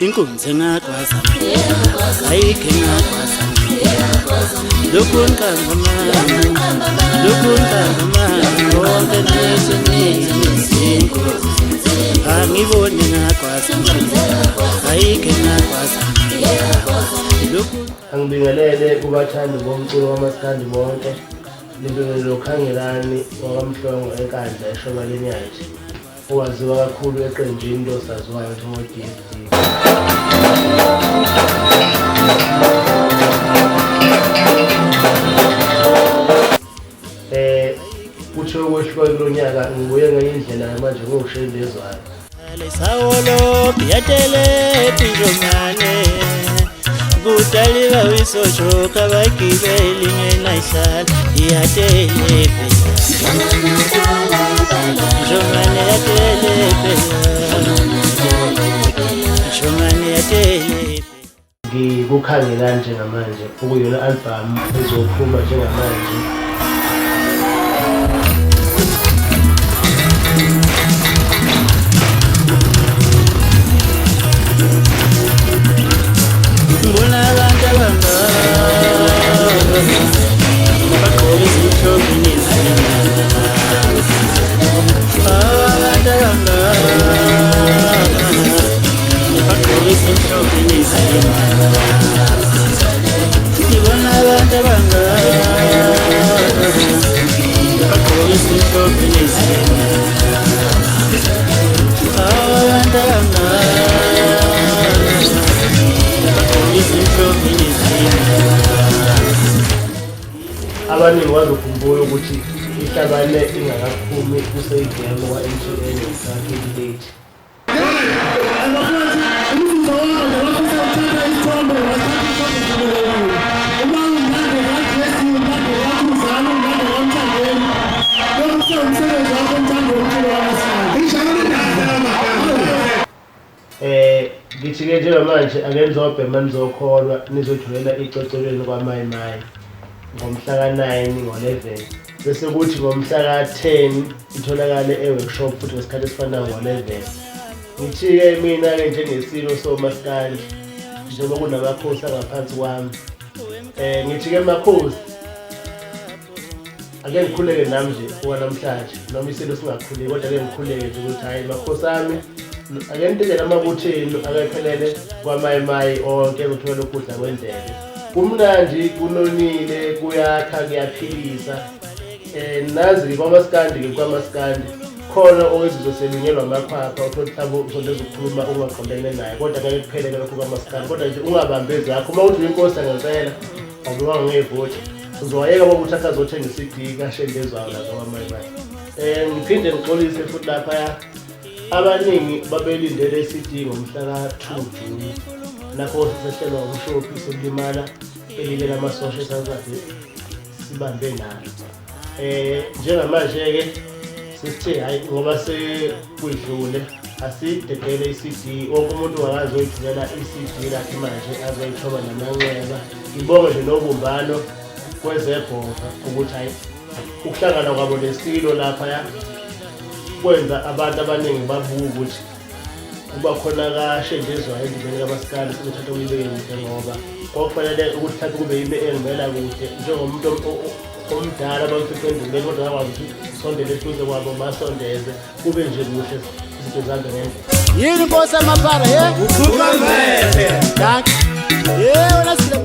Inkunzi engagwaza ayikho engagwaza lokhu nqamba lokhu nqamba konke nezinto angiboni ngagwaza ayikho engagwaza lokhu. Angibingelele kubathandi bomculo wamaskandi bonke. Ngibingelele uKhangelani wakaMhlongo eNkandla eShoba Lenyathi, owaziwa kakhulu eqenjini losaziwayo njengo-DSD. Kuthiwe ukwehluka kulo nyaka ngibuye ngenye indlela manje ngiwushembezwayo. Sawolo yatele pinjomane kudaliwa wisojoka bagibeli ngenayihlala iyatele njomane yatele njomane yatele. Ngikukhangelani njengamanje okuyona album ezophuma njengamanje. Ngibona abantu abangaka bagqoke izimhlophe nezimnyama, abantu abangaka bagqoke izimhlophe nezimnyama, ngibona abantu abangaka bagqoke izimhlophe nezimnyama, abantu abangaka bagqoke izimhlophe nezimnyama. Abaningi bazokhumbula ukuthi ihlabane ingakaphumi kuseyigemu kwa-MTN ngomhla ka-28. Ngithi-ke njengamanje ake nizobhema nizokholwa nizotholela icocolweni kwaMayimayi ngomhla ka-9 ngo-11, bese kuthi ngomhla ka-10 itholakale e-workshop futhi ngesikhathi esifanayo ngo-11. Ngithi-ke mina-ke njengesilo somaskandi, njengoba kunamakhosi angaphansi kwami, ngithi-ke makhosi ake ngikhuleke nami nje owanamhlanje, noma isilo singakhuleki kodwa ake ngikhuleke nje ukuthi hhayi makhosi ami ake nitshele amabutho enu akephelele kwamayimayi onke kuthiwa lokudla kwendlebe kumnandi, kunonile, kuyakha, kuyaphilisa. Nazi-ke kwamaskandi-ke kwamaskandi khona owezizwe selunyelwa amakhwapha, uthole mhlawumbe usondeza ukukhuluma ungaqondene naye, kodwa ngeke kupheleke lokhu kwamaskandi. Kodwa nje ungabambi ezakho uma uthi uyinkosi ngempela awubiwanga ngevoti, uzowayeka kwakuthi akazothenga i-CD kaShembezwayo lapha kwamayimayi. Ngiphinde ngixolise futhi laphaya, abaningi babelindele i-CD ngomhla ka-2 Juni, lapho sisehlelwa umshophi sekulimala elinye lamasosha esasade sibambe nalo. Njengamanje-ke sesithe hhayi ngoba sekuyidlule asidedele i-CD, wonke umuntu wakazoyithulela i-CD lakhe manje azoyithoba namanxeba. Ngibonge nje nobumbano kwezebhova ukuthi hhayi ukuhlangana kwabo nesilo laphaya kwenza abantu abaningi babuke ukuthi kuba khona kaShendezwayo endimeni kaMasikandi sebethatha kuyibeke kude, ngoba kwakufanele ukuthi mhlawumbe kube yimi engimela kude njengomuntu omdala abamfice endimeni, kodwa bakwazi ukuthi sondele eduze kwabo basondeze kube nje kuhle izinto zihambe ngendlela. Yini inkosi amapara ye? Ukhuluma Dankie. Ye wena sile.